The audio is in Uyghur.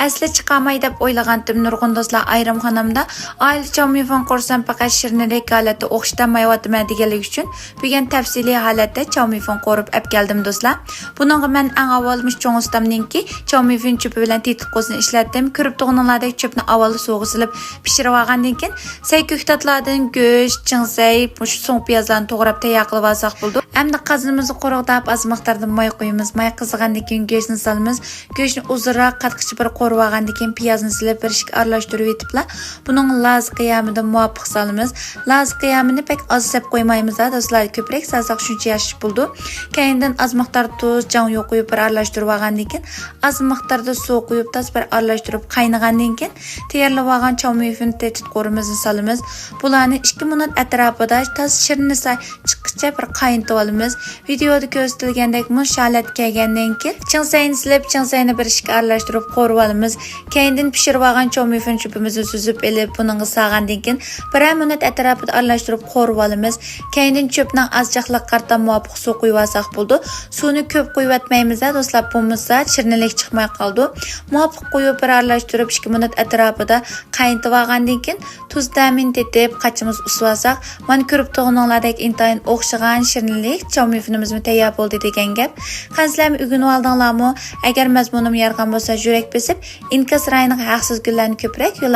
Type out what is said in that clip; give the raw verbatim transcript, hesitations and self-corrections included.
ئەسلى چىقارماي دەپ ئويلىغانتىم، نۇرغۇن دوستلار ئايرىم خانامدا ئائىلە چاۋمىفېن قورسام پەقەت شىرنىلىك ھالەتتە ئوخشىتالمايۋاتىمەن دېگەنلىكى ئۈچۈن بۈگۈن تەپسىلىي ھالەتتە چاۋمىفېن قورۇپ ئەپ كەلدىم دوستلار. بۇنىڭغا مەن ئەڭ ئاۋۋال مۇشۇ چوڭ ئۇستامنىڭكى چاۋمىفېن چۆپى بىلەن تېتىتقۇسىنى ئىشلەتتىم. كۆرۈپ تۇرغىنىڭلاردەك چۆپنى ئاۋۋال سۇغا سېلىپ پىشۇرۇۋالغاندىن كېيىن سەي كۆكتاتلاردىن گۆش، چىڭسەي، مۇشۇ سوڭ پىيازلارنى توغراپ تەييار قىلىۋالساق بولىدۇ. ئەمدى قازىنىمىزنى قۇرۇقداپ ئاز مىقداردا ماي قۇيىمىز. ماي قىزىغاندىن كېيىن گۆشنى سالىمىز. گۆشنى ئۇزۇنراق قاتقىچە بىر قورۇۋالغاندىن كېيىن پىيازنى سېلىپ بىر ئىككى ئارىلاشتۇرۇۋېتىپلا بۇنىڭغا لازا قىيامىدىن مۇۋاپىق سالىمىز. لازا قىيامىنى بەك ئاز سەپ قويمايمىز ھە دوستلار، كۆپرەك سالساق شۇنچە ياخشى بولىدۇ. كەينىدىن ئاز مىقدار تۇز، جاڭيۇ قۇيۇپ بىر ئارىلاشتۇرۇۋالغاندىن كېيىن ئاز مىقداردا سۇ قۇيۇپ تازا بىر ئارىلاشتۇرۇپ قاينىغاندىن كېيىن تەييارلىۋالغان چاۋمىفېن تېتىتقۇرىمىزنى سالىمىز. بۇلارنى ئىككى مىنۇت ئەتراپىدا تازا شىرنىسى چىققىچە بىر قاينىتىۋالىمىز. ۋىدېئودا كۆرسىتىلگەندەك مۇشۇ ھالەتكە كەلگەندىن كېيىن چىڭسەينى سېلىپ، چىڭسەينى بىر ئىككى ئارىلاشتۇرۇپ قورۇۋالىمىز. كەينىدىن پىشۇرۇۋالغان چاۋمىفېن چۆپىمىزنى سۈزۈپ ئېلىپ، بۇنىڭغا سالغاندىن كېيىن بىرەر مىنۇت ئەتراپىدا ئارىلاشتۇرۇپ قورۇۋالىمىز. كەينىدىن چۆپنىڭ ئاز جىقلىقىغا قارىتا مۇۋاپىق سۇ قۇيۇۋالساق بولىدۇ. سۇنى كۆپ قۇيۇۋەتمەيمىز ھە دوستلار، بولمىسا شىرنىلىك چىقماي قالىدۇ. مۇۋاپىق قۇيۇپ بىر ئارىلاشتۇرۇپ ئىككى مىنۇت ئەتراپىدا قاينىتىۋالغاندىن كېيىن تۇز تەمىنى تېتىپ، قاچىمىز ئۇسسىۋالساق، مانا كۆرۈپ تۇرغىنىڭلاردەك ئىنتايىن ئوخشىغان شىرنىلىك چاۋمىفېنىمىزمۇ تەييار بولدى دېگەن گەپ. قېنى سىلەرمۇ ئۆگىنىۋالدىڭلارمۇ؟ ئەگەر مەزمۇنۇم يارىغان بولسا يۈرەك بېسىپ، ئىنكاس رايونىغا ھەقسىز گۈللەرنى كۆپرەك يوللاپ